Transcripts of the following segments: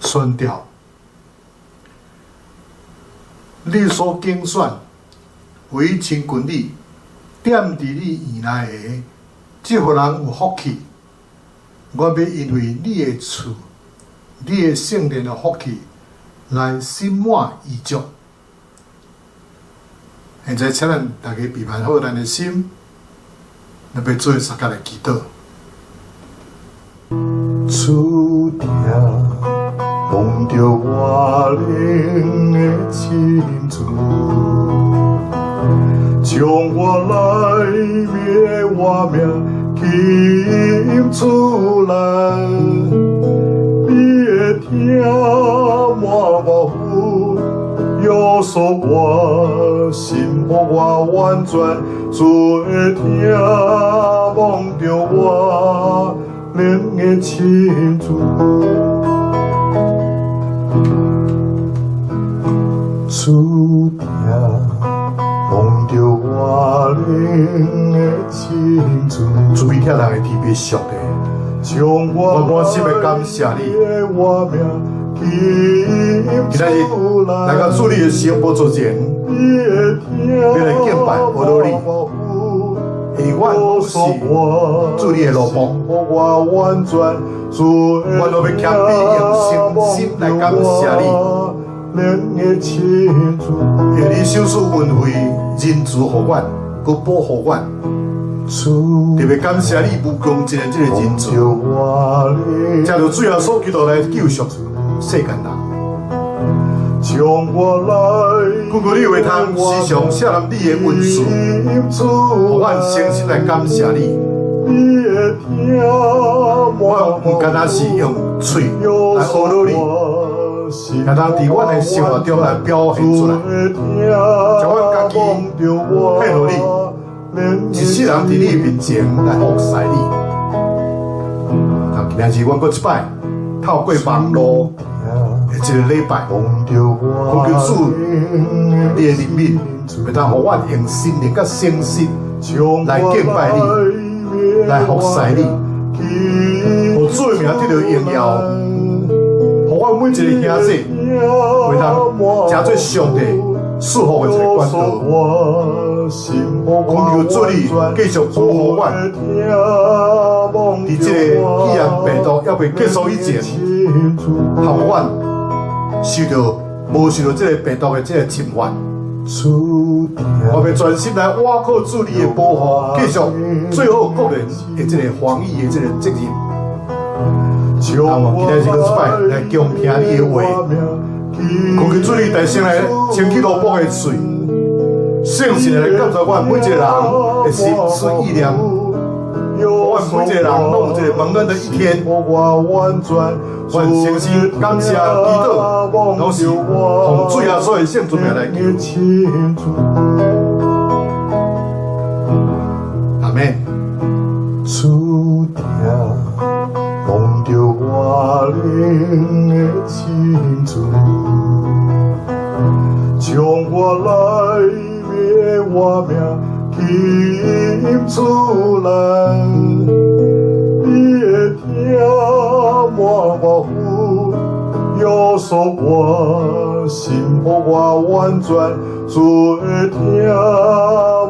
宣調。你所揀選為親近你、踮佇你院內的，這號人有福氣。我欲因為你的厝、你的聖殿的福氣，來心滿意足。現在請咱大家備辦好咱的心，咱欲做相共來祈禱。主疼蒙著我靈的親自，將我內面的活命吸引出來。你的疼滿我腹，約束我心，予我完全。主的疼蒙著我靈的親自，主疼蒙著我靈的親自，慈悲疼人的天父上帝，將我滿心的感謝你。今仔日來到主你的聖寶座前，欲來敬拜阿羅你，因為阮攏是主你的奴僕，阮攏欲謙卑用誠心來感謝你，因為你賞賜恩惠仁慈予阮，閣保護阮，特別感謝你無窮盡的這個仁慈，藉著主耶穌基督來救贖世間人。根據你話通時常赦免你的恩賜，予阮誠心來感謝你。我毋干焦是用喙來阿羅你，也通佇阮的生活中來表現出來，將阮家己獻予你，一世人佇你面前來服侍你。啊，今仔日阮閣一擺透過網路的這個禮拜，懇求主你的憐憫，會當予阮用心靈佮誠實來敬拜你，來服侍你，予主的名得著榮耀，予阮每一個兄弟會當成做上帝賜福的一個管道。懇求主你繼續保護阮，佇這個肺炎病毒猶未結束以前，予阮受著無受著這個病毒的這個侵犯。我欲專心來倚靠主你的保護，繼續做好個人的這個防疫的這個責任。啊，我今仔日閣一擺來恭聽你的話，懇求主你大聲來清去奴僕的喙，聖神來監察阮每一個人的心思意念，予阮每一個人攏有這個蒙恩的一天。阮誠心感謝祈禱，攏是奉主耶穌的聖尊名來求。阿們。主疼蒙著我靈的親自，將我內面的活命吸引出來。你的疼滿我腹，約束我心，予我完全。主的疼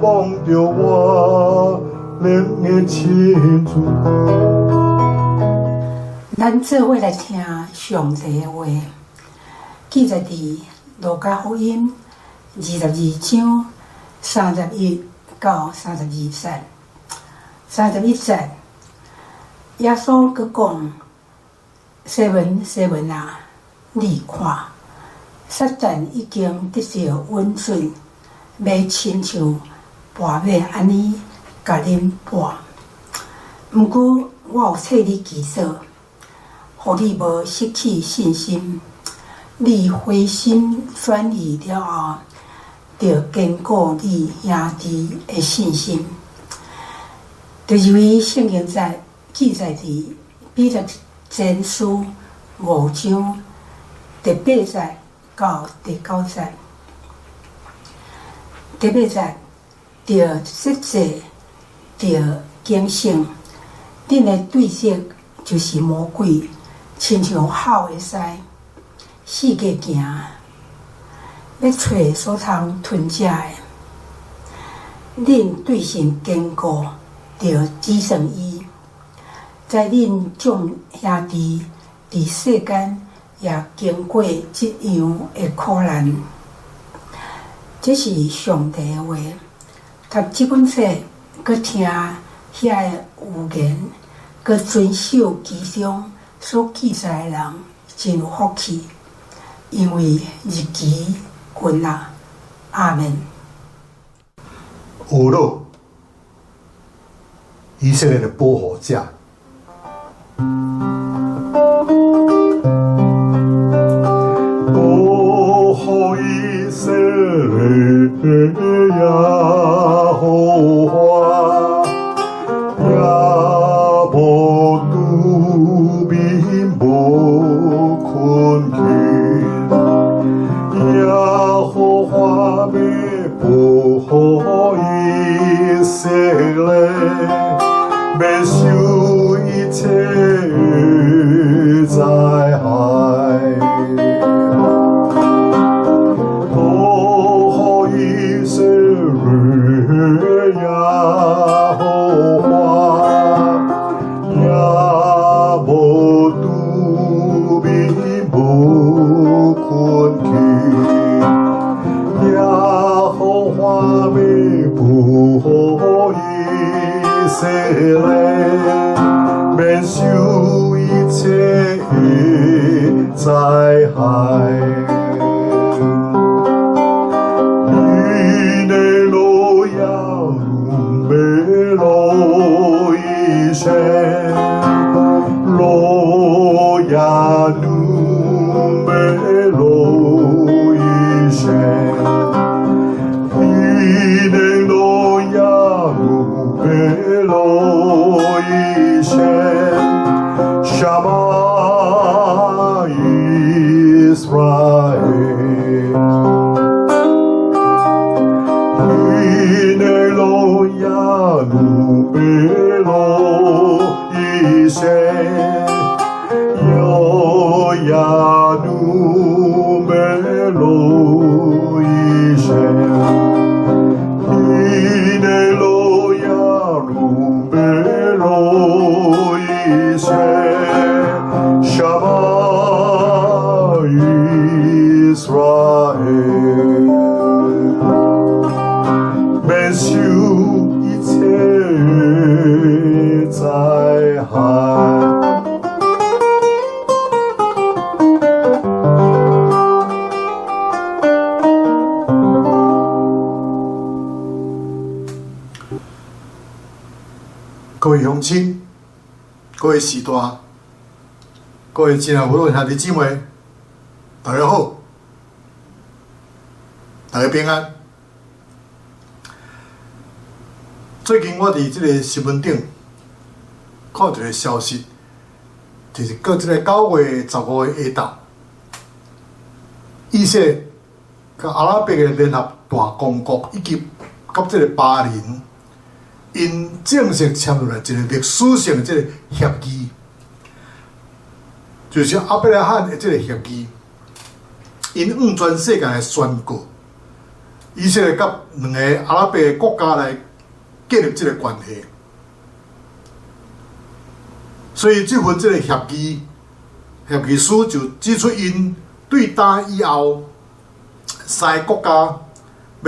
蒙著我靈的親自。咱做伙來聽上帝的話，記載佇路加福音22章31到32節。31節，耶穌閣講：西門，西門啊，你看，撒旦已經得著允准，欲親像撥麥按呢共恁撥。毋過我有替你祈禱，予你無失去信心。你回心轉意了後，著堅固你兄弟的信心。就如聖經在記載佇彼得前書五章第八節到第九節。第八節，著節制，著警醒，恁的對敵就是魔鬼，親像吼的獅。四界行，欲揣所通吞食的。恁對神堅固，就指算伊。在恁眾兄弟佇世間也經過這樣的苦難。這是上帝的話。讀這本冊，閣聽遐个預言，閣遵守其中所記載的人，真有福氣，因為日期近啊。阿們。俄羅，以色列的保護者。保護以色列耶和華，也無拄眠無睏去，耶和華欲保護以色列，免受一切災害。保護以色列耶和華，也無拄眠無睏去，耶和華欲保護以色列，免受一切災害。伊內羅亞努美羅伊謝，羅亞努美羅伊謝，伊內羅亞努美羅伊謝，Shama Israel。伊內羅亞努美羅伊謝，羅亞努美羅伊謝，伊內羅亞努美羅伊謝，Shama Israel。免受一切災害。各位鄉親，各位時代，各位親愛的兄弟姊妹，大家好，大家平安。最近我佇這个新聞頂看到一个消息，就是過這个9月15的下晝，以色列佮阿拉伯的聯合大公國以及佮這个巴林，𪜶正式簽落來一个歷史性的這个協議，就是亞伯拉罕的這个協議，𪜶向全世界來宣告，以色列佮兩个阿拉伯的國家來建立這个關係，所以這份這个協議書就指出，𪜶對打以後，三个國家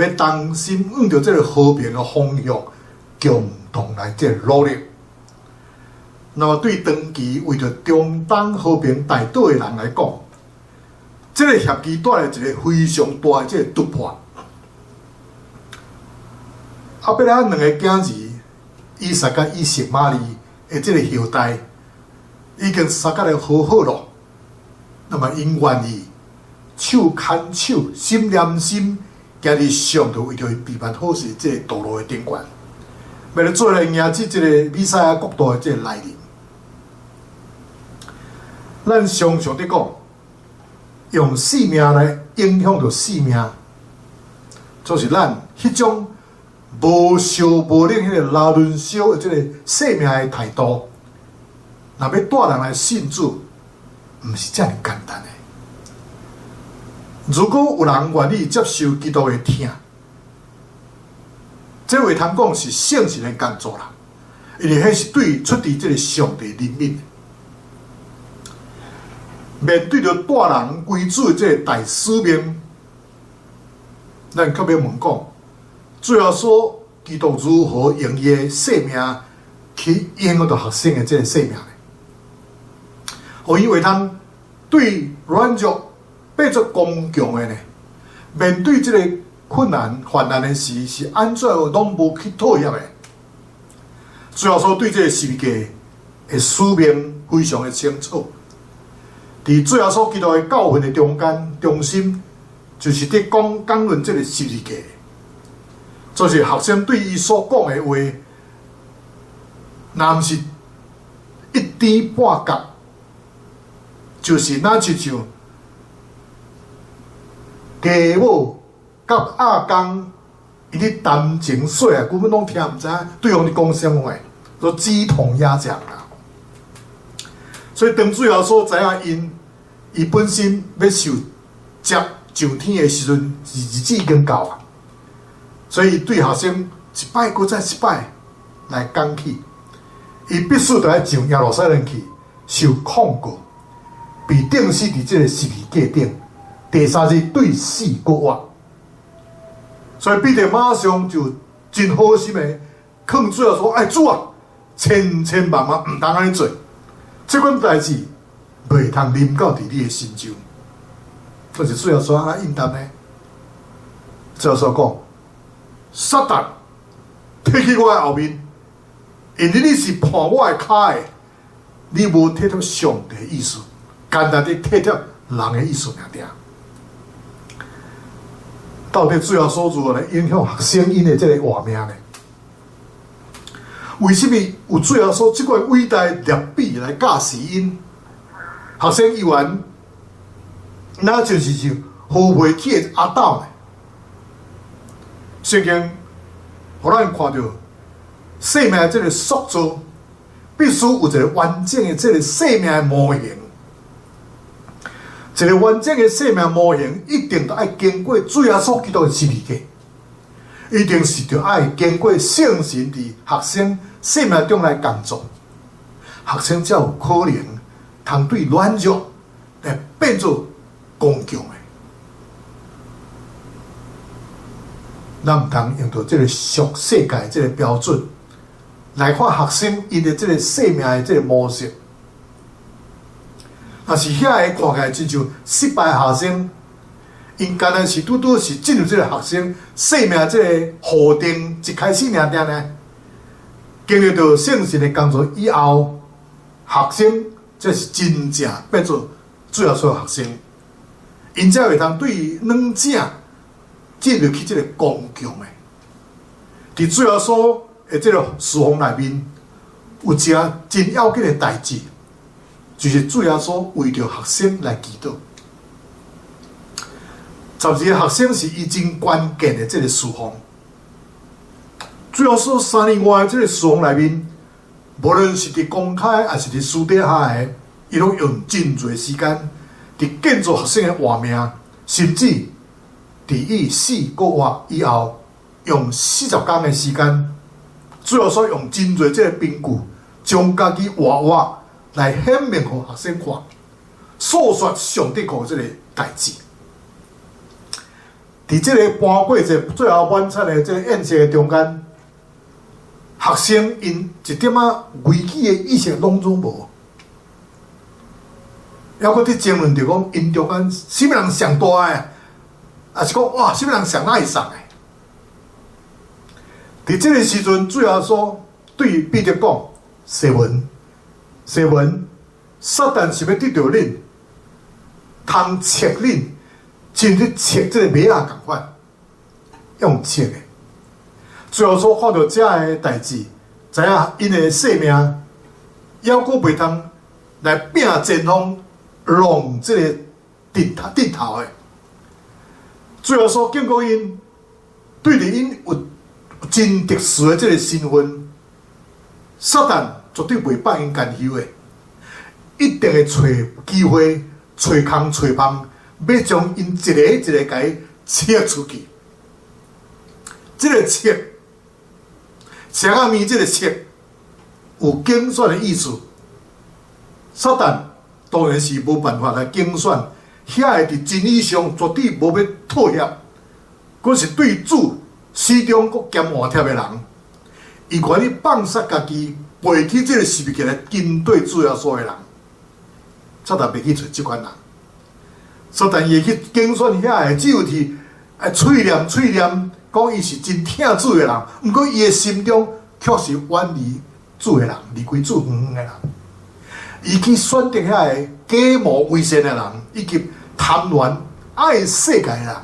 欲同心向著這个和平的方向共同來這个努力。那麼對長期為著中東和平代禱的人來講，這个協議帶來一个非常大的這個突破。亞伯拉罕兩个囝兒以撒佮以實瑪利的這个後代已經相佮來和好咯。那麼𪜶願意手牽手、心連心，行佇上帝為著𪜶備辦好勢這个道路的頂懸，欲來做來迎接這个彌賽亞國度的這个來臨。咱常常佇講，用性命來影響著性命，就是咱彼種無燒無冷彼个拉輪燒的這个生命的態度，若欲帶人來信主，毋是遮爾簡單的。如果有人願意接受基督的疼，這話通講是聖神的工作啦，因為彼是對出自這个上帝憐憫。面對著帶人歸主的這个大使命，咱較欲問講，主耶穌基督如何用伊的生命去影響著學生的這个生命呢？予伊會通對軟弱變做剛強的呢？面對這个困難、患難的時，是按怎攏無去妥協的？主耶穌對這个十字架的使命非常的清楚。佇主耶穌基督的教訓的中間中心，就是佇講講論這个十字架。就是學生對伊所講的話，若毋是一點半角，就是若親像雞母佮鴨公伊咧談情說愛，根本攏聽毋知對方咧講啥物話，都雞同鴨講啦。所以當主耶穌知影𪜶伊本身欲受接上天的時陣，日子已經到啊。所以對學生一擺閣再一擺來講起，伊必須著愛上耶路撒冷去受控告，被釘死佇這个十字架頂，第三日對死閣活。所以彼得馬上就真好心的勸主耶穌：哎，主啊，千千萬萬毋通按呢做，這款代誌袂通臨到佇你的身上。但是主耶穌按怎應答呢？主耶穌講：撒旦，退去我的後面，因為你是絆我的跤的，你無體貼上帝的意思，干焦佇體貼人的意思爾爾。到底主耶穌如何來影響學生𪜶的這个活命呢？為什麼有主耶穌這款偉大的立比來教示𪜶？學生猶原，若就是像扶袂起的阿斗呢？聖經予咱看著生命這个塑造，必須有一个完整的這个生命的模型。一个完整的生命模型，一定著愛經過主耶穌基督的十字架，一定是著愛經過聖神佇學生生命中來工作，學生才有可能通對軟弱來變做剛強的。咱毋通用著這个俗世界這个標準來看學生𪜶的這个生命的這个模式。若是遐个看起來親像失敗學生，𪜶敢若是拄拄是進入這个學生生命這个弧頂一開始爾爾呢，經歷著聖神的工作以後，學生這是真正變做主耶穌學生，𪜶才會通對軟正進入去這个剛強的。佇主耶穌的這个侍奉內面，有一項真要緊的代誌，就是主耶穌為著學生來祈禱。12个學生是伊真關鍵的這个侍奉。主耶穌3年外的這个侍奉內面，無論是佇公開抑是佇私底下的，伊攏用真濟時間佇建造學生的活命，甚至佇伊死閣活以後，用40工的時間，主耶穌用真濟這个憑據，將家己活活來顯明予學生看，訴說上帝國這个代誌。佇這个搬過節最後晚餐的這个宴席的中間，學生𪜶一點仔危機的意識攏總無，猶閣佇爭論著講𪜶中間啥物人上大的，抑是講哇啥物人上愛送的。佇這个時陣，主耶穌對彼得講：西門，西門，撒旦想欲得著恁，通測恁，親像測這个麥仔仝款，用測的。主耶穌看著這个代誌，知影𪜶的性命猶閣袂通來拼前鋒，弄這个陣頭陣頭的。主耶穌警告𪜶，對著𪜶有真特殊的這个身份，撒旦絕對袂放𪜶甘休的，一定會揣機會、揣空、揣縫，欲將𪜶一个一个共伊切出去。這个切，切仔麵這个切，有揀選的意思。撒旦當然是無辦法來揀選，遐个佇真理上絕對無欲妥協，閣是對主始終閣兼換貼的人，伊願意放殺家己，背起這个十字架來跟綴主耶穌的人，撒旦袂去揣這款人。撒旦伊會去揀選遐个，只有佇愛喙念喙念，講伊是真疼主的人，毋過伊的心中卻是遠離主的人，離開主遠遠的人。伊去選擇遐个假冒為善的人，以及貪戀愛世界的人，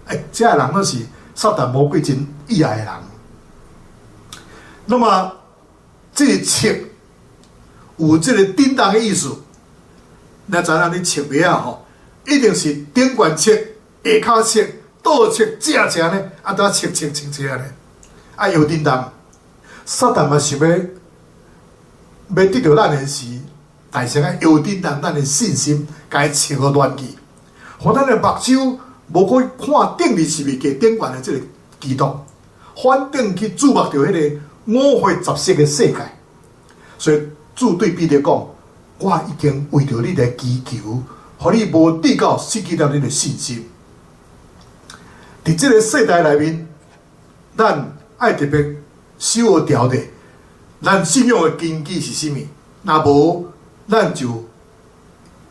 欸，這个人攏是撒旦魔鬼真意愛的人。那麼，這个切有這个振動的意思。咱知影你切麥仔吼，一定是頂懸切、下跤切、倒切、正切呢，啊，怎切切切切呢？啊，搖振動。撒旦嘛想欲欲得著咱的時，大聲啊搖振動咱的信心，共伊切予亂去，予咱的目睭無去看釘佇十字架頂懸的這个基督，反轉去注目著彼个五花雜色的世界。所以主對彼得講：我已經為著你來祈求，予你無至到失去了你的信心。佇這个世代內面，咱愛特別守好條的，咱信仰的根基是啥物？若無，咱就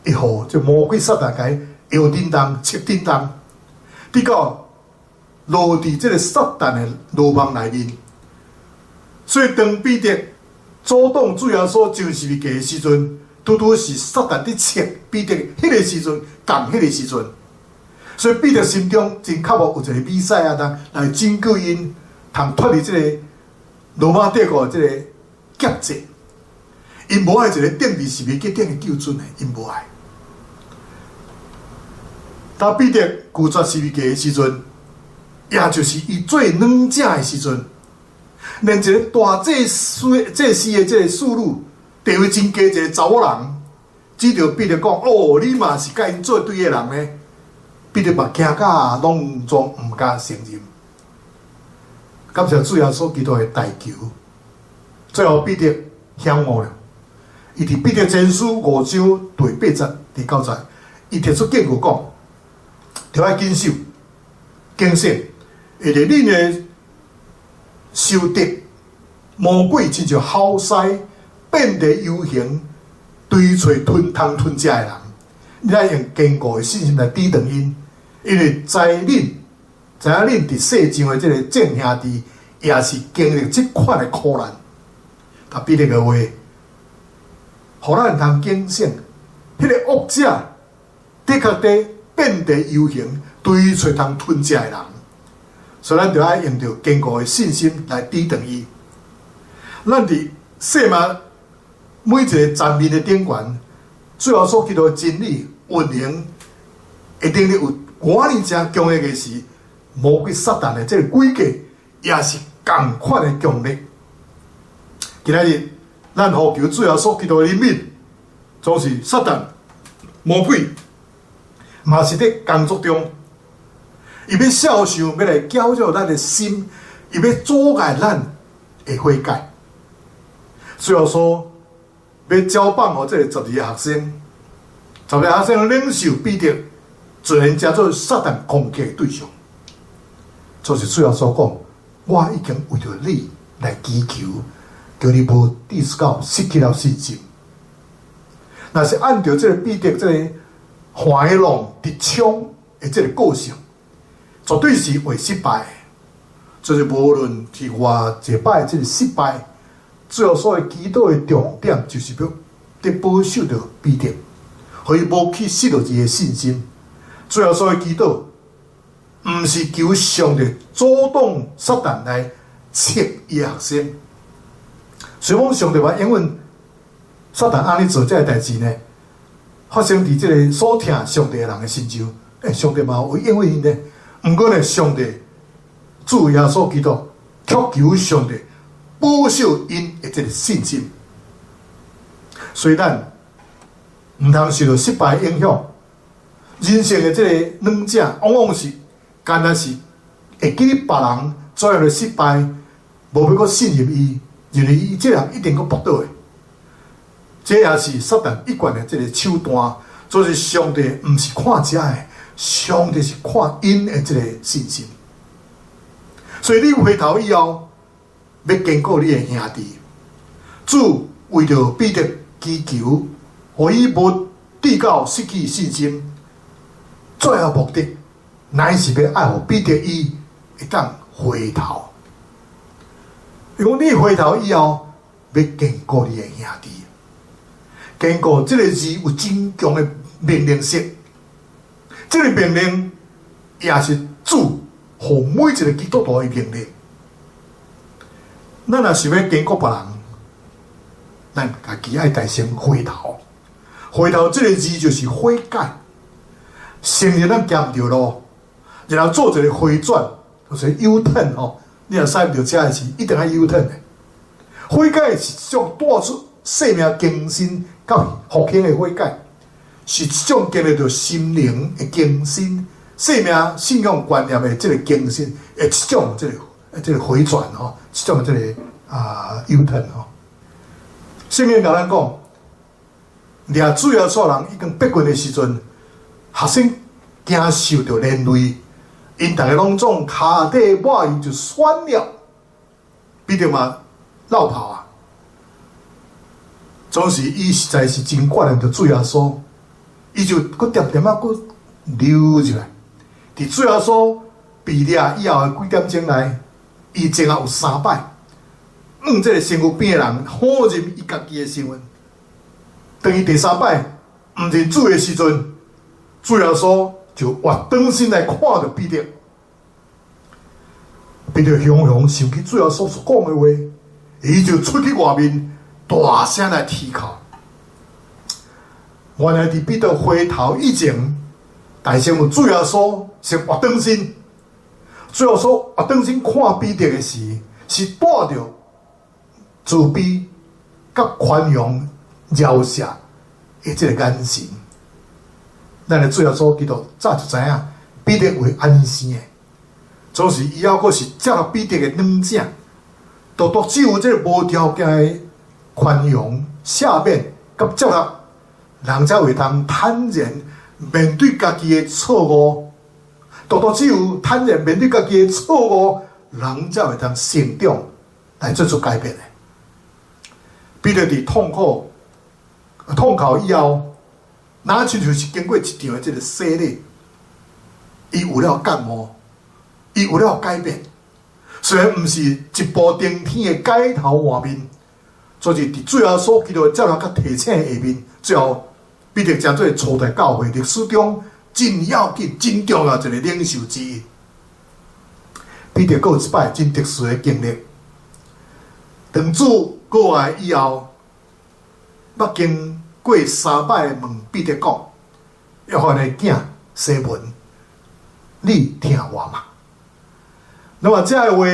會予這魔鬼撒旦共伊搖振動、切振動，直到落佇這个撒旦的羅網內面。所以當彼得阻擋主耶穌上十字架的時陣，拄拄是撒旦佇切彼得彼个時陣，仝彼个時陣。所以彼得心中真渴望有一个彌賽亞通來拯救𪜶，通脫離這个羅馬帝國的這个轄制。𪜶無愛一个釘佇十字架頂的救主呢，𪜶無愛。當彼得拒絕十字架的時陣，也就是伊最軟弱的時陣，連一个大祭司祭司的這个侍女，地位真低一个查某人，指著彼得講：哦，你嘛是佮𪜶做對的人呢。彼得嘛驚甲攏總毋敢承認。感謝主耶穌基督的代求，最後彼得顯悟了。伊佇彼得前書五章第八節、第九節，伊提出警告講：著愛謹守、警醒，因為恁的仇敵魔鬼親像吼獅，遍地遊行，追揣吞通吞食的人。你愛用堅固的信心來抵擋𪜶，因為知恁知影恁佇世上的這个眾兄弟，也是經歷這款的苦難。但彼得的話，予咱通警醒，彼个惡者的確佇遍地遊行，追揣通吞食的人，所以咱著愛用著堅固的信心來抵擋伊。咱佇世馬每一个層面的頂懸，主耶穌基督的真理運行，一定有偌爾誠強烈的是魔鬼撒旦的這个詭計，也是仝款的強烈。今仔日咱呼求主耶穌基督的憐憫，總是撒旦魔鬼嘛是佇工作中，伊欲肖想欲來攪擾咱的心，伊欲阻礙咱的悔改。主耶穌欲交棒予這个十二个學生，十二个學生領袖彼得，自然成做撒旦攻擊的對象。就是主耶穌講：我已經為著你來祈求，叫你無至到失去了信心。若是按著這个彼得這个橫浪直衝的這个個性，絕對是會失敗的。就是無論是偌濟擺這个失敗，主耶穌的祈禱的重點就是欲得保守著彼得，予伊無去失落伊的信心。主耶穌的祈禱，毋是求上帝阻擋撒旦來切伊的學生。所以講上帝嘛應允撒旦按呢做這个代誌呢，發生佇這个所疼上帝的人的身上。欸，上帝嘛有應允𪜶呢。毋過呢，上帝主耶穌基督卻求上帝保守𪜶的這个信心。所以咱毋通受著失敗影響，人性的這个軟弱，往往是敢若是會記得別人怎樣的失敗，無欲閣信任伊，認為伊這人一定閣跋倒的。這也是撒旦一貫的這个手段。就是上帝毋是看這的，上帝是看𪜶的這个信心。所以你回頭以後，欲堅固你的兄弟。主為著彼得祈求，予伊無至到失去信心。最後目的，乃是欲愛予彼得伊會當回頭。伊講你回頭以後，欲堅固你的兄弟。堅固這个字有真強的命令性，這个命令也是主予每一个基督徒的命令。咱若想欲堅固別人，咱家己愛代先回頭。回頭這个字就是悔改，承認咱行毋著路，然後做一个回轉，就是 U turn 吼。你若駛毋著車的時，一定愛 U turn 的。悔改是一種帶出生命更新佮復興的悔改，是一種經歷著心靈的更新、生命信仰觀念的這个更新，的一種這个回轉吼，一種這个U turn 吼。聖經共咱講，掠主耶穌人已經逼近的時陣，學生驚受著連累，𪜶逐个攏總跤底抹油就竄了，彼得嘛落跑啊！總是伊實在是真掛念著主耶穌，伊就閣恬恬仔閣溜入來。佇主耶穌被掠以後的幾點鐘內，伊前後有三擺，向這个身軀邊的人否認伊家己的身份。當伊第三擺毋認主的時陣，主耶穌就倚轉身來看著彼得。彼得雄雄想起主耶穌所講的話，伊就出去外面大聲來啼哭。原來佇彼得回頭以前，代先有主耶穌先倚轉身。主耶穌倚轉身看彼得的時，是帶著慈悲佮寬容、饒恕的這个眼神。咱的主耶穌基督早就知影彼得會按呢生的，總是伊猶閣是接納彼得的軟弱，獨獨只有這个無條件的寬容、赦免佮接納，人才會當坦然面對家己的錯誤。獨獨只有坦然面對家己的錯誤，人才會當成長來做出改變的。彼得佇痛苦、痛哭以後，若親像是經過一場的這个洗禮，伊有了覺悟，伊有了改變。雖然毋是一步登天的改頭換面，就是佇主耶穌基督的接納佮提醒下面，最後彼得成做初代教會歷史中真要緊、真重要一个領袖之一。彼得閣有一擺真特殊的經歷，當主過來以後，捌經過三擺問彼得講：約翰的囝西門，你疼我嗎？那麼這个話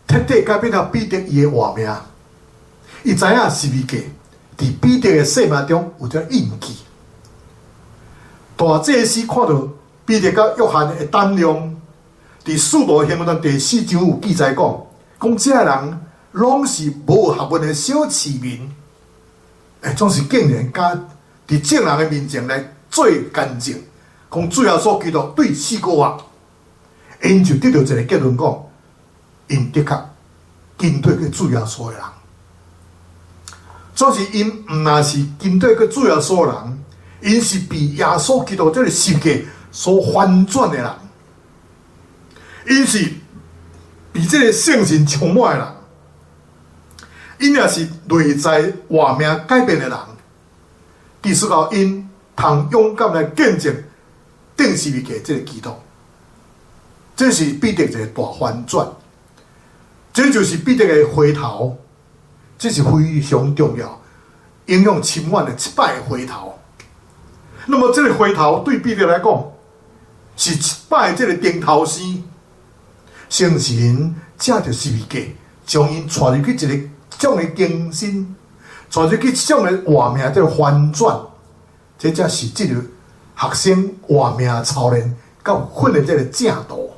徹底改變了彼得伊的活命。伊知影十字架佇彼得的生命中有這印記。大祭司看著彼得佮約翰的膽量，佇使徒行傳第四章有記載講，講這人攏是無學問的小市民，總是竟然敢佇眾人的面前來做見證，講主耶穌基督對死過活，𪜶就得著一个結論講，𪜶的確跟綴過主耶穌的人。總是𪜶毋若是跟綴過主耶穌的人，𪜶是被耶穌基督這个十架所翻轉的人，𪜶是被這个聖神充滿的人，𪜶也是內在活命改變的人。其實到𪜶通勇敢來見證釘十字架這个基督，這是彼得一个大翻轉，這就是彼得的回頭，這是非常重要、影響深遠的一擺回頭。那麼這个回頭對彼得來講，是一擺這个頂頭生，聖神藉著十字架，將𪜶帶入去一个種的更新，帶入去一種的活命，這个翻轉，這才是這个學生活命操練佮訓練這个正途。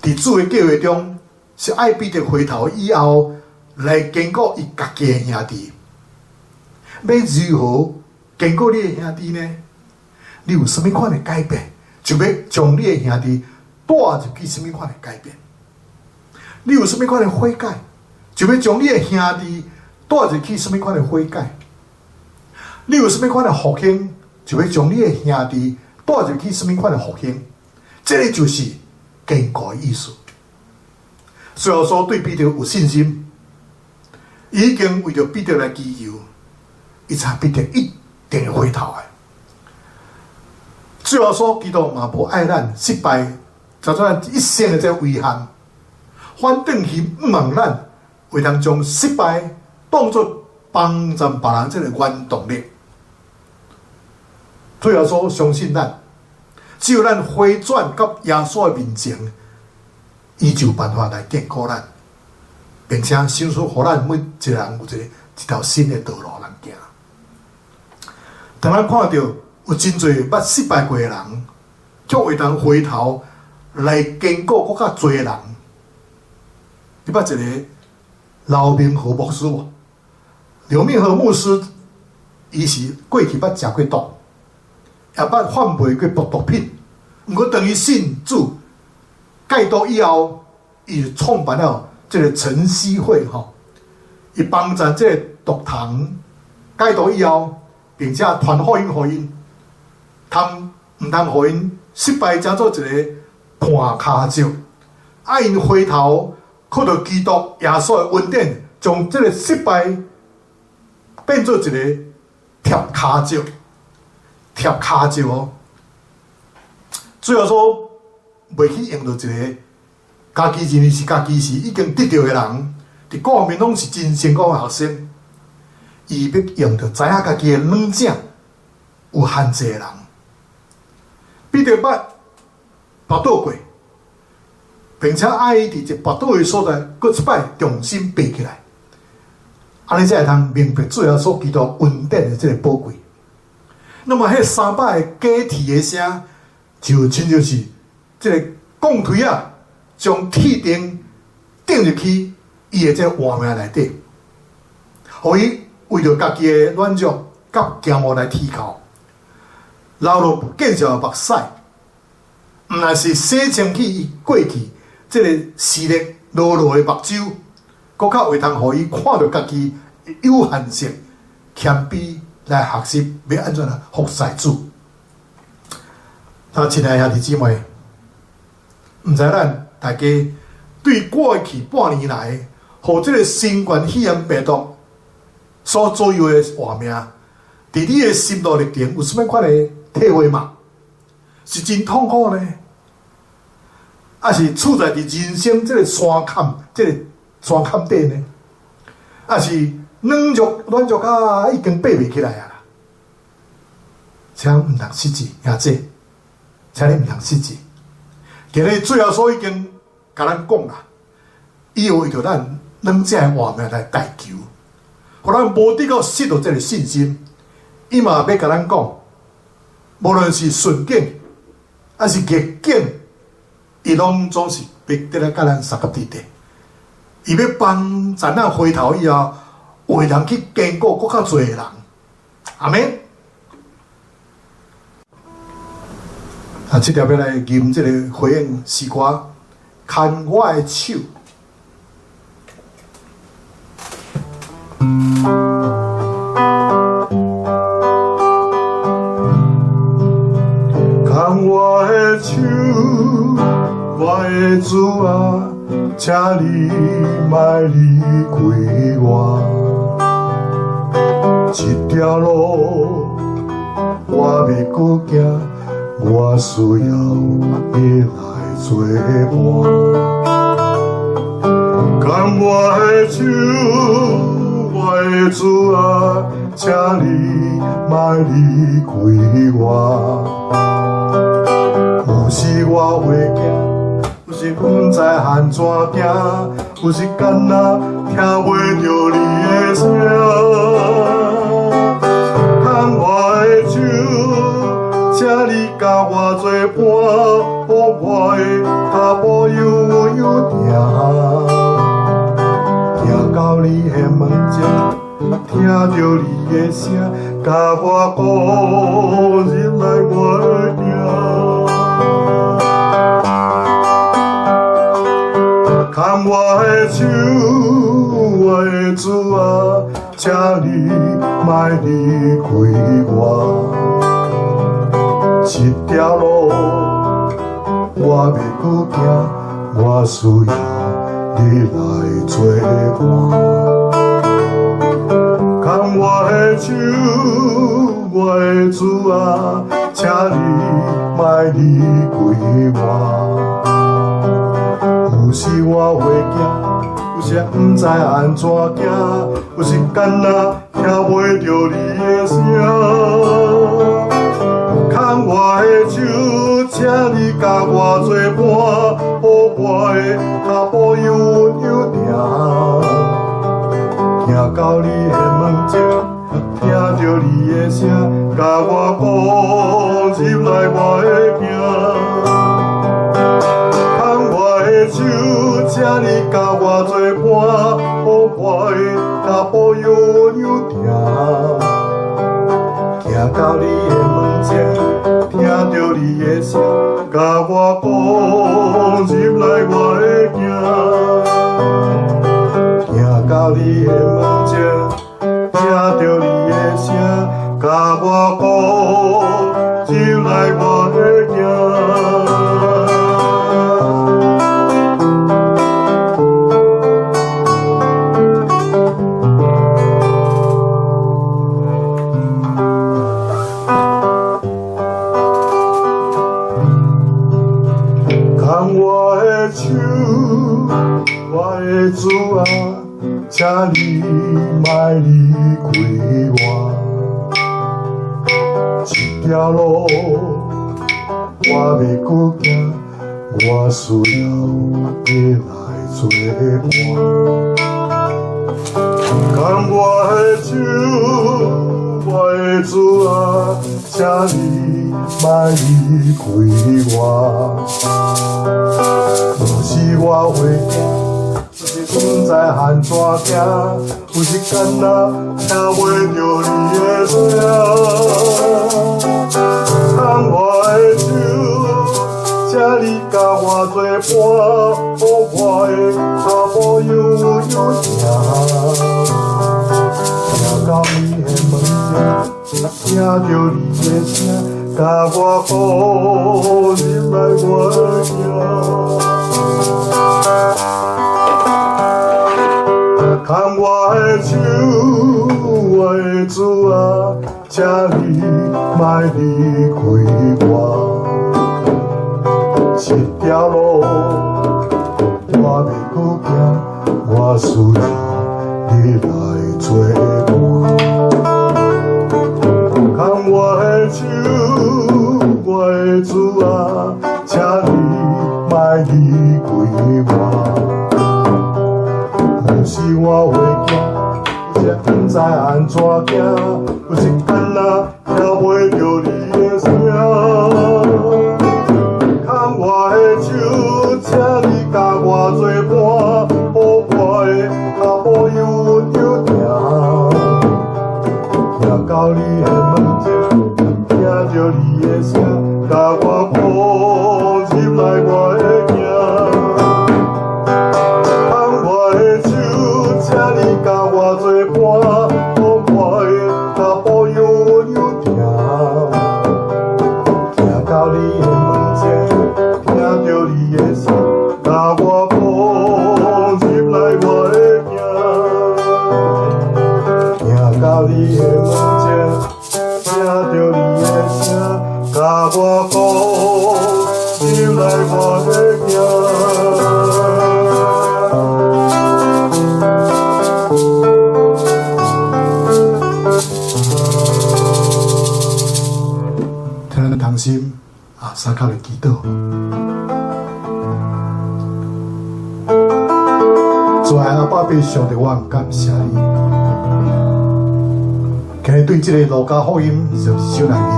佇主的計劃中，是愛彼得回頭以後來堅固伊家己的兄弟。欲如何堅固你的兄弟呢？你有啥物款的改變，就欲將你的兄弟帶入去啥物款的改變。你有啥物款的悔改，就欲將你的兄弟帶入去啥物款的悔改。你有啥物款的復興，就欲將你的兄弟帶入去啥物款的復興。這个就是堅固的意思。主耶穌對彼得有信心，已經為著彼得來祈求，伊知彼得一定會回頭的。主耶穌基督嘛無愛咱失敗，造成咱一生的這個遺憾，反轉去向望咱會當將失敗當作幫助別人這个原動力。主耶穌相信咱，只有咱回轉到耶穌的面前，伊就有辦法來堅固咱，並且賞賜予咱每一個人有一條新的道路通行。當咱看著有真濟捌失敗過的人，卻會當回頭來堅固閣較濟人。你捌一个劉明和牧師無？劉明和牧師，伊是過去捌食過毒，也捌販賣過毒品。毋過當伊信主戒毒以後，伊就創辦了這个晨曦會吼，伊幫助這个毒童戒毒以後，並且傳福音予𪜶，通毋通予𪜶失敗，成做一个絆跤石，愛𪜶回頭靠著基督耶穌的恩典，將這个失敗變做一个貼跤石，貼跤石哦。主耶穌袂去用著一个家己認為是家己是已經得著的人，佇各方面攏是真成功的學生，伊欲用著知影家己的軟弱有限制的人。彼得捌跋倒過，並且愛伊佇一跋倒的所在，閣一擺重新爬起來，按呢才會通明白主耶穌基督恩典的這个寶貴。那麼彼300个假鐵的聲，就親像是這个鋼槌仔，將鐵釘釘入去伊的這个活命內底，予伊為著家己的軟弱佮驕傲來啼哭，流落見笑的目屎，毋但是洗清去伊過去這个視力落落的目睭，閣較會通予伊看著家己有限性，謙卑來學習欲按怎來服侍主。那親愛的兄弟姊妹，毋知咱大家對過去半年來，予這个新冠肺炎病毒所左右的活命，佇你的心路歷程有啥物款的體會嗎？是真痛苦呢，抑是處在佇人生這个山坎、這个山坎底呢？抑是軟弱軟弱甲已經爬袂起來啊？請毋通失志，兄弟，請你毋通失志。今日主耶穌已經共咱講啦，伊會為著咱軟弱的活命來代求，予咱無得到失落這个信心。伊嘛欲共咱講，無論是順境抑是逆境，伊攏總是欲得來佮咱相佮佇底。伊欲幫助咱回頭以後，會當去堅固閣較濟的人。阿們。啊，這條欲來吟這个回應詩歌，牽我的手。牽我的手，我的主啊，請你莫離開我。這條路我欲閣行，我需要你來做伴。牽我的手，我的主啊，請你莫離開我。有時我會驚，有時毋知按怎行，有時敢若聽袂著你的聲。牽我的手，佮我做伴，予我的跤步悠悠行，行到你的門前，聽著你的聲，共我講入來我的行。牽我的手，我的主啊，請你莫離開我。這條路我欲閣行，我需要你來做伴。牽我的手，我的主啊，請你莫離開我。有時我會驚，有時毋知按怎行，有時敢若聽袂著你的聲。牽我的手，請你佮我做伴，予我的跤步悠悠行，行到你的門前，聽著你的聲，共我講入來我的行。牽我的手，請你佮我做伴，予我的跤步悠悠行，行到你的門前，聽著你的聲，共我講入來我的行。行到你的門前，聽著你的聲，共我講入來我的行。牽我的手，我的主啊，請你莫離開我。這條路我欲閣行，我需要你來做伴。牽我的手，我的主啊，請你莫離開我。有時我會驚，有時毋知按怎行，有時敢若聽袂著你的聲。牽我的手，請你佮我做伴，予我的跤步悠悠行，行到你的門前，聽著你的聲，共我講入來我的行。牽我的手，我的主啊，請你莫離開我。這條路我欲閣行，我需要你來做伴。牽我的手，我的主啊，請你莫離開我。有時我會驚，有時毋知按怎行，有時敢若聽袂著你的聲。牽我的手，請你佮我做伴，予我的跤步悠悠行，行到你的門前，聽著你的聲，共我講入來我的行。牽我的手，請你佮我做伴，予我的跤步悠悠行，行到你的門前，聽著你的聲，共我講入來我的行。行到你的門前，聽著你的聲，共我講入來我的行。聽咱同心啊，相佮來祈禱。主愛阿爸父上帝，我感謝你。今日對這个路加福音24章內面，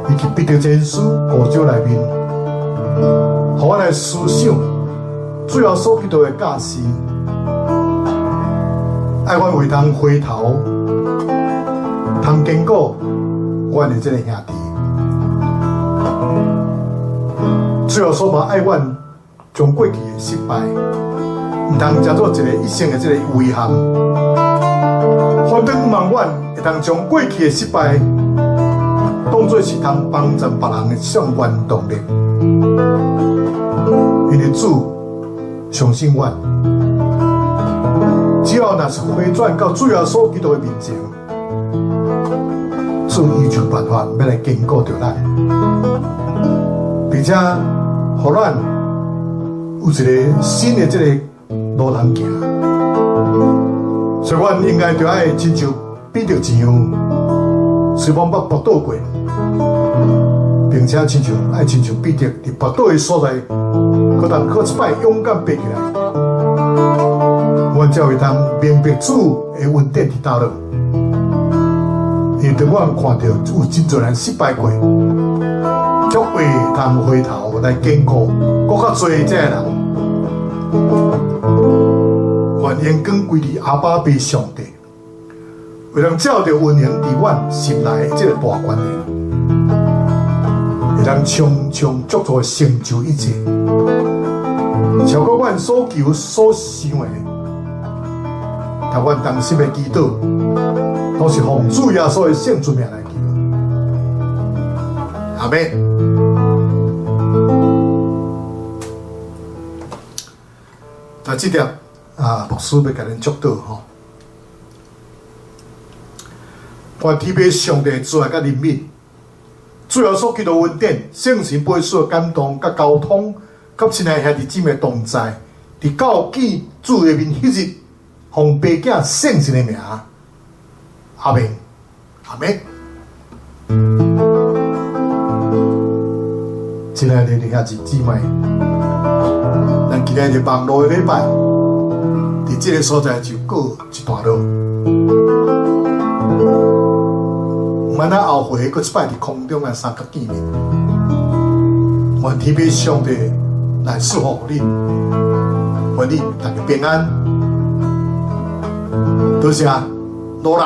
以及彼得前書五章內面，予阮來思想主耶穌基督的教示，愛阮會當回頭，通堅固阮的這个兄弟。主耶穌嘛愛阮將過去的失敗，毋通當做一个一生的這个遺憾。反轉望阮會當將過去的失敗，當做是通幫助別人的這種原動力。因為主相信阮，只要若是回轉到主耶穌基督的面前，主伊就有辦法欲來堅固著咱，並且予咱有一个新的這个路通行。所以，阮應該著愛親像彼得一樣，雖罔捌跋倒過，並且親像愛親像彼得佇跋倒的所在，閣通閣一擺勇敢爬起來。阮才會通明白主的恩典佇佗落。因為當阮看著有真濟人失敗過，卻會通回頭來堅固閣較濟這个人。願榮光歸予阿爸父上帝，會當照著運行佇阮心內的這個大權能，會當充充足足成就一切，超過阮所求所想的。但阮同心的祈禱，攏是奉主耶穌的聖尊名來求。阿們。但這點啊，牧師欲共恁祝禱吼。願天父上帝慈愛佮憐憫，主耶穌基督恩典、聖神背書的感動佮交通，佮親愛兄弟姊妹同在，直到見主的面彼日，奉爸囝聖神的名，阿們，阿們。親愛的弟兄姊妹，咱今仔日網路的禮拜，佇這个所在就告一段落。阮仔後回閣一擺佇空中來相佮見面。願天父上帝來賜福予恁，願恁大家平安。多謝，努力，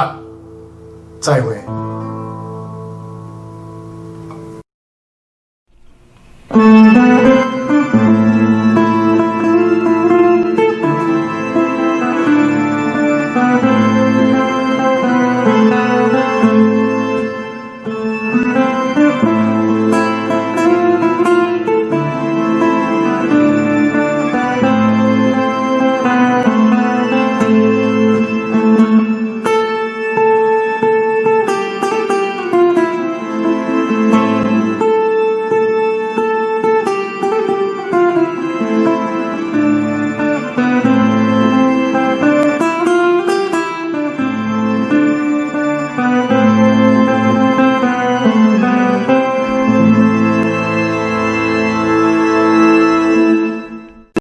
再會。